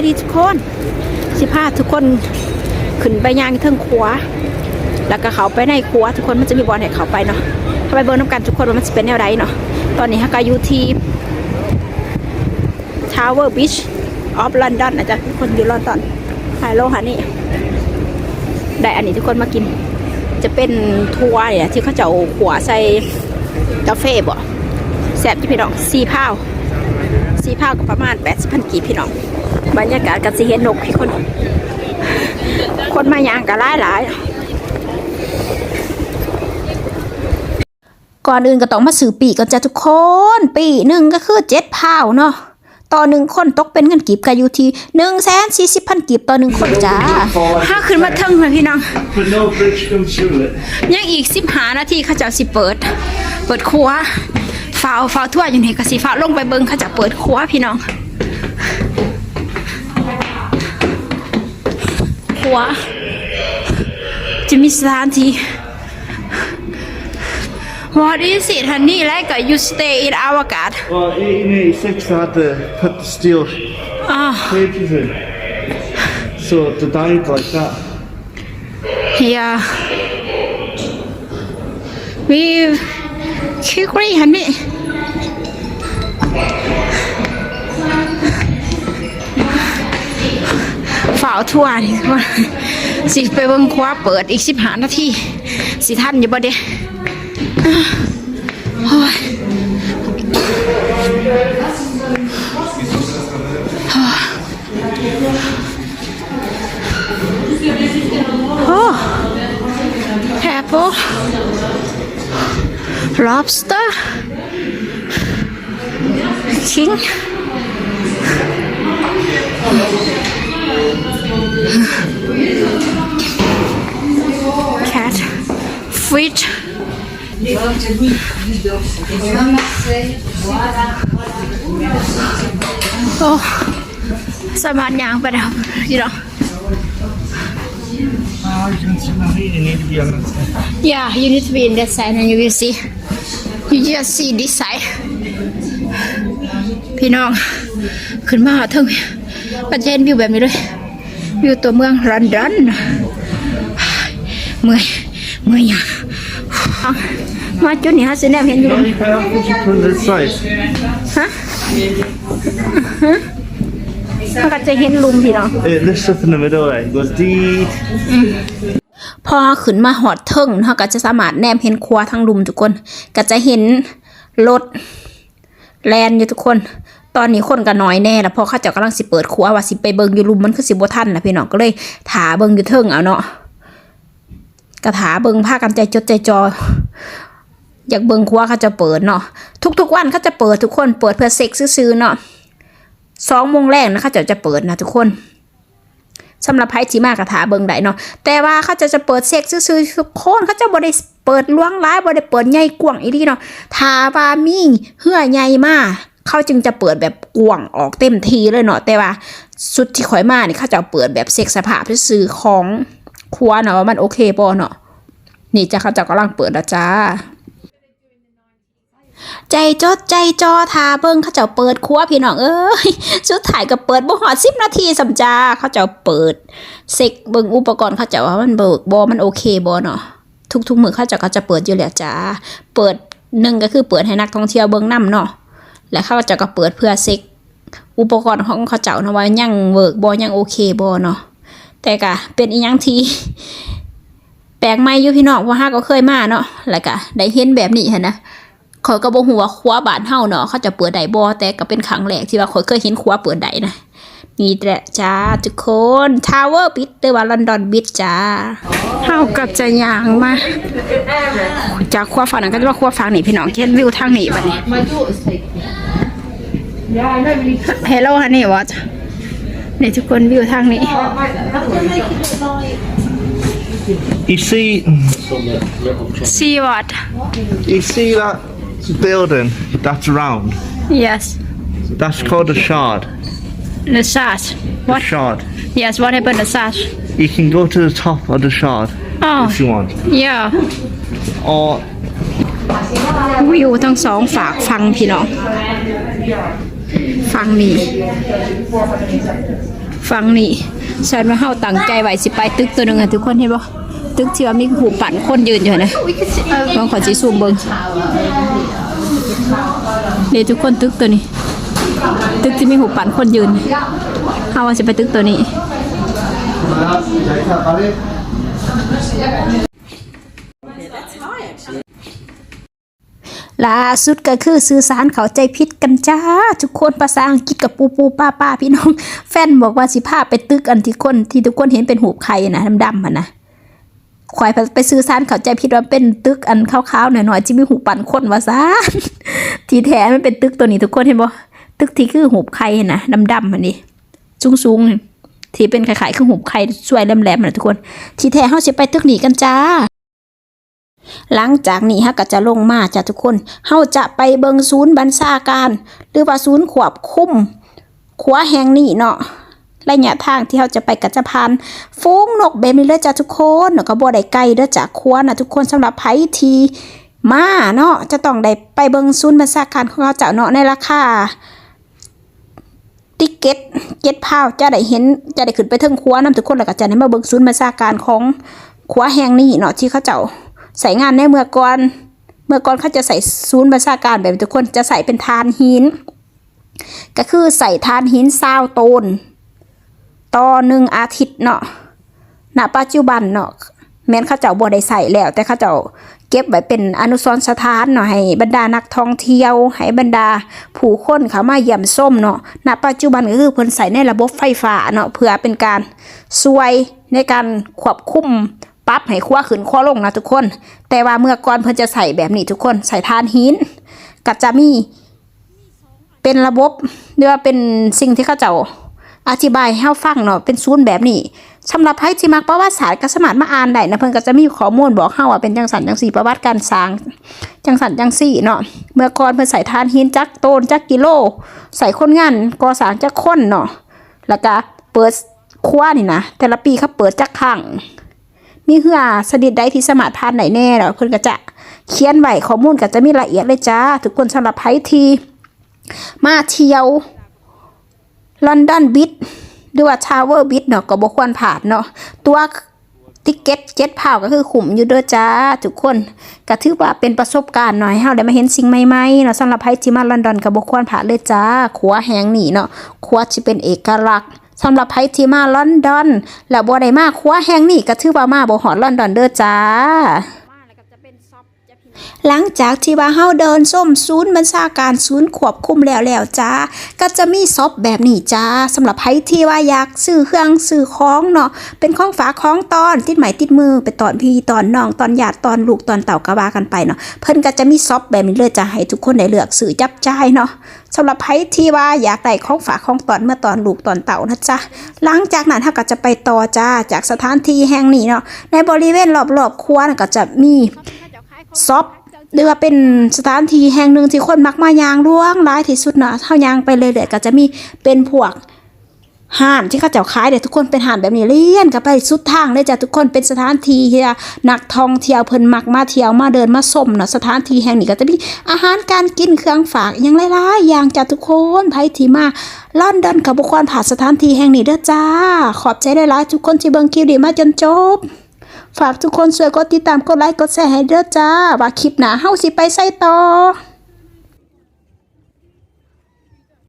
ດີທຸກຄົນ ຊິພາທຸກຄົນຂຶ້ນໄປຍ່າງເທິງຂົວ ແລ້ວກໍເຂົ້າໄປໃນຂົວທຸກຄົນ ມັນຈະມີບ່ອນໃຫ້ເຂົ້າໄປເນາະ. ເຮົາໄປເບິ່ງນຳກັນທຸກຄົນວ່າມັນຊິເປັນແນວໃດເນາະ. ຕອນນີ້ເຮົາກໍຢູ່ທີ່ Tower Bridge of London ນະຈ໊ະ ທຸກຄົນ ຢູ່ລອນດອນ. ຮາໂລ ຮານີ້ ໄດ້ອັນນີ້ທຸກຄົນມາກິນ ຈະເປັນຖົ່ວນີ້ແຫຼະ ທີ່ເຂົາເຈົ້າຂົ້ວໃສ່ກາເຟບໍ ແຊບຢູ່ພີ່ນ້ອງ. ສີ່ພາວ ສີ່ພາວກໍປະມານແປດສິບພັນກີບພີ່ນ້ອງ. ບັນຍາກາດກໍຊິເຫັນນົກ ຄົນ ຄົນມາຍ່າງກໍຫຼາຍໆ. ກ່ອນອື່ນກໍຕ້ອງມາຊື້ປີ້ກ່ອນຈ້າທຸກຄົນ. ປີ້ໜຶ່ງກໍຄືເຈັດພາວເນາະ ຕໍ່ໜຶ່ງຄົນ ຕົກເປັນເງິນກີບກໍຢູ່ທີ່ໜຶ່ງແສນສີ່ສິບພັນກີບຕໍ່ໜຶ່ງຄົນຈ້າ. ເຮົາຂຶ້ນມາເທິງແລ້ວພີ່ນ້ອງ But no bridge comes through it. ຍັງອີກສິບຫ້ານາທີເຂົາເຈົ້າຊິເປີດ ເປີດຂົວ. ຟ້າວ ຟ້າວທົວຢູ່ນີ້ ກໍຊິຟ້າວລົງໄປເບິ່ງເຂົາເຈົ້າເປີດຂົວພີ່ນ້ອງ. ຂົວ ຈະມີສະຖານທີ່ What is it, honey? Like, uh, you stay in our garden? Well, eighteen eighty-six, they had to put the steel cages in. So they died like that. Yeah. We quickly, honey. ຟ້าวທົວນີ້ ຊິໄປເບິ່ງຂົວເປີດອີກສິບຫ້ານາທີ ຊິທັນຢູ່ບໍ່ເດ? ໂອ້ຍ ໂອ້ apple, lobster, king, cat, fish. ໂອ້ ສາມາດຍ່າງໄປໄດ້ພີ່ນ້ອງ. Ah, you can see my feet, you need to be on that side. Yeah, you need to be in that side and you will see. You just see this side. ພີ່ນ້ອງ ຂຶ້ນມາເຖິງ ກໍຈະເຫັນວິວແບບນີ້ເລີຍ. ຢູ່ຕົວເມືອງລອນດອນ. ເມື່ອຍ ເມື່ອຍຫຍັງ? ມາຈຸດນີ້ເຮົາຊິແນມເຫັນຢູ່. Can you pay off the trip on this side? ຮະ? ເຮົາກໍຈະເຫັນລຸ່ມພີ່ນ້ອງ. It lifts up in the middle, right? It goes deep. ພໍເຮົາຂຶ້ນມາຮອດເທິງ ເຮົາກໍຈະສາມາດແນມເຫັນຂົວທາງລຸ່ມທຸກຄົນ ກໍຈະເຫັນລົດ ແລ່ນຢູ່ທຸກຄົນ. ຕອນນີ້ຄົນກໍໜ້ອຍແດ່ລະ ເພາະເຂົາເຈົ້າກຳລັງຊິເປີດຂົວ ວ່າຊິໄປເບິ່ງຢູ່ລຸ່ມ ມັນຄືຊິບໍ່ທັນລະພີ່ນ້ອງ ກໍເລີຍຖ້າເບິ່ງຢູ່ເທິງເອົາເນາະ. ກໍຖ້າເບິ່ງ ພາກັນໃຈຈົດໃຈຈໍ່ ຢາກເບິ່ງຂົວເຂົາເຈົ້າເປີດເນາະ. ທຸກໆວັນເຂົາຈະເປີດທຸກຄົນ ເປີດເພື່ອເຊັກຊື່ໆເນາະ. ສອງໂມງແລງນະ ເຂົາເຈົ້າຈະເປີດນະທຸກຄົນ. ສຳລັບໃຜທີ່ມາກໍຖ້າເບິ່ງໄດ້ເນາະ ແຕ່ວ່າເຂົາເຈົ້າຈະເປີດເຊັກຊື່ໆທຸກຄົນ ເຂົາເຈົ້າບໍ່ໄດ້ເປີດຫຼວງຫຼາຍ ບໍ່ໄດ້ເປີດໃຫຍ່ກວ້າງອີ່ຫຼີເນາະ. ຖ້າວ່າມີເຮືອໃຫຍ່ມາ ເຂົາຈຶ່ງຈະເປີດແບບກວ້າງອອກເຕັມທີ່ເລີຍເນາະ ແຕ່ວ່າຊຸດທີ່ຂ້ອຍມານີ້ ເຂົາເຈົ້າເປີດແບບເຊັກສະພາບຊື່ໆຂອງຂົວເນາະ ວ່າມັນໂອເຄບໍ່ເນາະ. ນີ້ຈ້າ ເຂົາເຈົ້າກຳລັງເປີດແລ້ວຈ້າ. ໃຈຈົດໃຈຈໍ່ຖ້າເບິ່ງເຂົາເຈົ້າເປີດຂົວ ພີ່ນ້ອງເອີຍ. ສຸດທ້າຍກໍເປີດບໍ່ຮອດສິບນາທີຊ້ຳຈ້າ ເຂົາເຈົ້າເປີດເຊັກເບິ່ງອຸປະກອນເຂົາເຈົ້າວ່າມັນເວີກບໍ່ ມັນໂອເຄບໍ່ເນາະ. ທຸກໆມື້ເຂົາເຈົ້າກໍຈະເປີດຢູ່ແລ້ວຈ້າ. ເປີດ ໜຶ່ງກໍຄືເປີດໃຫ້ນັກທ່ອງທ່ຽວເບິ່ງນຳເນາະ ແລະເຂົາເຈົ້າກໍເປີດເພື່ອເຊັກອຸປະກອນຂອງເຂົາເຈົ້າເນາະ ວ່າຍັງເວີກບໍ່ ຍັງໂອເຄບໍ່ເນາະ. ແຕ່ກໍເປັນອີ່ຫຍັງທີ່ ແປກໃໝ່ຢູ່ພີ່ນ້ອງ ເພາະເຮົາກໍເຄີຍມາເນາະ ແລ້ວກໍໄດ້ເຫັນແບບນີ້ຫັ້ນນະ. ຂ້ອຍກໍບໍ່ຮູ້ວ່າຂົວບ້ານເຮົາເນາະ ເຂົາເຈົ້າເປີດໄດ້ບໍ່ ແຕ່ກໍເປັນຄັ້ງແລກທີ່ວ່າຂ້ອຍເຄີຍເຫັນຂົວເປີດໄດ້ນະ. ນີ້ແຫຼະຈ້າທຸກຄົນ Tower Bridge ຫຼືວ່າ London Bridge ຈ້າ. ເຮົາກໍຈະຍ່າງມາຈາກຂົວຝັ່ງນັ້ນ ກໍຈະມາຂົວຝັ່ງນີ້ ພີ່ນ້ອງ ເຫັນວິວທາງນີ້ບັດນີ້. Hello honey, what? ນີ້ທຸກຄົນ ວິວທາງນີ້. You see, see what? You see that building that's round? Yes. That's called a shard. The shard. The what? Shard. Yes, what happened to shard? You can go to the top of the shard, oh, if you want. Yeah. Or ວິວທັງສອງຟາກຝັ່ງ ພີ່ນ້ອງ ຟ ຝັ່ງນີ້ ຝັ່ງນີ້ ສະນັ້ນວ່າເຮົາຕັ້ງໃຈໄວ້ຊິໄປຕຶກໂຕໜຶ່ງຫັ້ນ ທຸກຄົນເຫັນບໍ່? ຕຶກທີ່ວ່າມີຮູບປັ້ນຄົນຢືນຢູ່ຫັ້ນນະ ເບິ່ງຂ້ອຍຊິຊູມເບິ່ງ ນີ້ທຸກຄົນ ຕຶກໂຕນີ້ ຕຶກທີ່ມີຮູບປັ້ນຄົນຢືນ ເຮົາວ່າຊິໄປຕຶກໂຕນີ້. Okay, that's high, actually. ລ່າສຸດກໍຄືສື່ສານເຂົ້າໃຈຜິດກັນຈ້າ ທຸກຄົນ. ພາສາອັງກິດກໍປູໆປາໆ ພີ່ນ້ອງ. ແຟນບອກວ່າຊິພາໄປຕຶກອັນທີ່ຄົນ ທີ່ທຸກຄົນເຫັນເປັນຮູບໄຂ່ນະ ດຳໆຫັ້ນນະ. ຂ້ອຍໄປ ໄປສື່ສານເຂົ້າໃຈຜິດວ່າເປັນຕຶກອັນຂາວໆນ້ອຍໆ ທີ່ມີຮູບປັ້ນຄົນວ່າຊັ້ນ. ທີ່ແທ້ມັນເປັນຕຶກໂຕນີ້ ທຸກຄົນເຫັນບໍ່? ຕຶກທີ່ຄືຮູບໄຂ່ຫັ້ນນະ ດຳໆຫັ້ນນີ້ ສູງໆ ທີ່ເປັນຄ້າຍໆຄືຮູບໄຂ່ສວຍແຫຼມໆຫັ້ນນະ ທຸກຄົນ. ທີ່ແທ້ເຮົາຊິໄປຕຶກນີ້ກັນຈ້າ. ຫຼັງຈາກນີ້ເຮົາກໍຈະລົງມາຈ້າທຸກຄົນ ເຮົາຈະໄປເບິ່ງສູນບັນຊາການ ຫຼືວ່າສູນຄວບຄຸມຂົວແຫ່ງນີ້ເນາະ. ໄລຍະທາງທີ່ເຮົາຈະໄປກໍຈະຜ່ານຝູງນົກແບບນີ້ເລີຍຈ້າທຸກຄົນ ແລ້ວກໍບໍ່ໄດ້ໄກເດີຈາກຂົວນະທຸກຄົນ. ສຳລັບໃຜທີ່ມາເນາະ ຈະຕ້ອງໄດ້ໄປເບິ່ງສູນບັນຊາການຂອງເຂົາເຈົ້າເນາະ ໃນລາຄາ ຕິກເກັດເຈັດພາວ ຈະໄດ້ເຫັນ ຈະໄດ້ຂຶ້ນໄປເທິງຂົວນຳທຸກຄົນ ແລ້ວກໍຈະໄດ້ມາເບິ່ງສູນບັນຊາການຂອງຂົວແຫ່ງນີ້ເນາະ ທີ່ເຂົາເຈົ້າໃຊ້ງານໃນເມື່ອກ່ອນ. ເມື່ອກ່ອນເຂົາຈະໃຊ້ສູນບັນຊາການແບບນີ້ທຸກຄົນ ຈະໃຊ້ເປັນຖ່ານຫີນ ກໍຄືໃຊ້ຖ່ານຫີນຊາວໂຕນ ຕໍ່ໜຶ່ງອາທິດເນາະ. ນະປັດຈຸບັນເນາະ ແມ່ນເຂົາເຈົ້າບໍ່ໄດ້ໃຊ້ແລ້ວ ແຕ່ເຂົາເຈົ້າເກັບໄວ້ເປັນອະນຸສອນສະຖານເນາະ ໃຫ້ບັນດານັກທ່ອງທ່ຽວ ໃຫ້ບັນດາຜູ້ຄົນເຂົ້າມາຢ້ຽມຊົມເນາະ. ນະປັດຈຸບັນກໍຄືເພິ່ນໃຊ້ໃນລະບົບໄຟຟ້າເນາະ ເພື່ອເປັນການຊ່ວຍໃນການຄວບຄຸມ ປັບໃຫ້ຂົວຂຶ້ນຂົວລົງນະທຸກຄົນ. ແຕ່ວ່າເມື່ອກ່ອນເພິ່ນຈະໃຊ້ແບບນີ້ທຸກຄົນ ໃຊ້ຖ່ານຫີນ ກໍຈະມີ ເປັນລະບົບ ຫຼືວ່າເປັນສິ່ງທີ່ເຂົາເຈົ້າອະທິບາຍໃຫ້ເຮົາຟັງເນາະ ເປັນສູນແບບນີ້. ສຳລັບໃຜທີ່ມັກປະຫວັດສາດກໍສາມາດມາອ່ານໄດ້ນະ ເພິ່ນກໍຈະມີຂໍ້ມູນບອກເຮົາວ່າເປັນຈັ່ງຊັ້ນຈັ່ງຊີ້ ປະຫວັດການສ້າງຈັ່ງຊັ້ນຈັ່ງຊີ້ເນາະ. ເມື່ອກ່ອນເພິ່ນໃຊ້ຖ່ານຫີນຈັກໂຕນຈັກກິໂລ ໃຊ້ຄົນງານກໍ່ສ້າງຈັກຄົນເນາະ ແລ້ວກະເປີດຂົວນີ້ນະ ແຕ່ລະປີເຂົາເປີດຈັກຄັ້ງ ມີເຮືອຊະນິດໃດທີ່ສາມາດຜ່ານໄດ້ແດ່ ແລ້ວເພິ່ນກໍຈະຂຽນໄວ້ ຂໍ້ມູນກໍຈະມີລະອຽດເລີຍຈ້າທຸກຄົນ. ສຳລັບໃຜທີ່ມາທ່ຽວ London Bridge ຫຼືວ່າ Tower Bridge ເນາະ ກໍບໍ່ຄວນພາດເນາະ. ຕົວຕິກເກັດເຈັດພາວ ກໍຄືຄຸ້ມຢູ່ເດີຈ້າທຸກຄົນ. ກໍຖືວ່າເປັນປະສົບການເນາະ ໃຫ້ເຮົາໄດ້ມາເຫັນສິ່ງໃໝ່ໆເນາະ. ສຳລັບໃຜທີ່ມາລອນດອນ ກໍບໍ່ຄວນພາດເລີຍຈ້າ ຂົວແຫ່ງນີ້ເນາະ. ຂົວຊິເປັນເອກະລັກ ສຳລັບໃຜທີ່ມາລອນດອນ ແລ້ວບໍ່ໄດ້ມາຂົວແຫ່ງນີ້ ກໍຖືວ່າມາບໍ່ຮອດລອນດອນເດີຈ້າ. ຫຼັງຈາກທີ່ວ່າເຮົາເດີນຊົມສູນບັນຊາການ ສູນຄວບຄຸມແລ້ວແລ້ວຈ້າ ກໍຈະມີຊັອບແບບນີ້ຈ້າ. ສຳລັບໃຜທີ່ວ່າຢາກຊື້ເຄື່ອງຊື້ຂອງເນາະ ເປັນຂອງຝາກຂອງຕ້ອນ ຕິດໄມ້ຕິດມື ໄປຕ້ອນພີ່ຕ້ອນນ້ອງ ຕ້ອນຍາດ ຕ້ອນລູກ ຕ້ອນເຕົ້າ ກໍວ່າກັນໄປເນາະ. ເພິ່ນກໍຈະມີຊັອບແບບນີ້ເລີຍຈ້າ ໃຫ້ທຸກຄົນໄດ້ເລືອກຊື້ຈັບຈ່າຍເນາະ. ສຳລັບໃຜທີ່ວ່າຢາກໄດ້ຂອງຝາກຂອງຕ້ອນເມືອຕ້ອນລູກຕ້ອນເຕົ້ານະຈ໊ະ. ຫຼັງຈາກນັ້ນເຮົາກໍຈະໄປຕໍ່ຈ້າ ຈາກສະຖານທີ່ແຫ່ງນີ້ເນາະ. ໃນບໍລິເວນລອບໆຂົວນັ້ນກໍຈະມີຊັອບ ຫຼືວ່າເປັນສະຖານທີ່ແຫ່ງໜຶ່ງທີ່ຄົນມັກມາຍ່າງຫຼວງຫຼາຍທີ່ສຸດເນາະ. ເຮົາຍ່າງໄປເລື້ອຍໆກໍຈະມີເປັນພວກຮ້ານທີ່ເຂົາເຈົ້າຂາຍເດ້ທຸກຄົນ. ເປັນຮ້ານແບບນີ້ລຽນກັນໄປສຸດທາງເລີຍຈ້າທຸກຄົນ. ເປັນສະຖານທີ່ທີ່ວ່ານັກທ່ອງທ່ຽວເພິ່ນມັກມາທ່ຽວມາເດີນມາຊົມເນາະ. ສະຖານທີ່ແຫ່ງນີ້ກໍຈະມີອາຫານການກິນ ເຄື່ອງຝາກ ອີ່ຫຍັງຫຼາຍໆຢ່າງຈ້າທຸກຄົນ. ໃຜທີ່ມາລອນດອນກໍບໍ່ຄວນພາດສະຖານທີ່ແຫ່ງນີ້ເດີຈ້າ. ຂອບໃຈຫຼາຍໆທຸກຄົນທີ່ເບິ່ງຄລິບນີ້ມາຈົນຈົບ. ຝາກທຸກຄົນຊ່ວຍກົດຕິດຕາມ ກົດໄລ ກົດແຊໃຫ້ເດີຈ້າ ວ່າຄລິບໜ້າເຮົາຊິໄປໃສຕໍ່.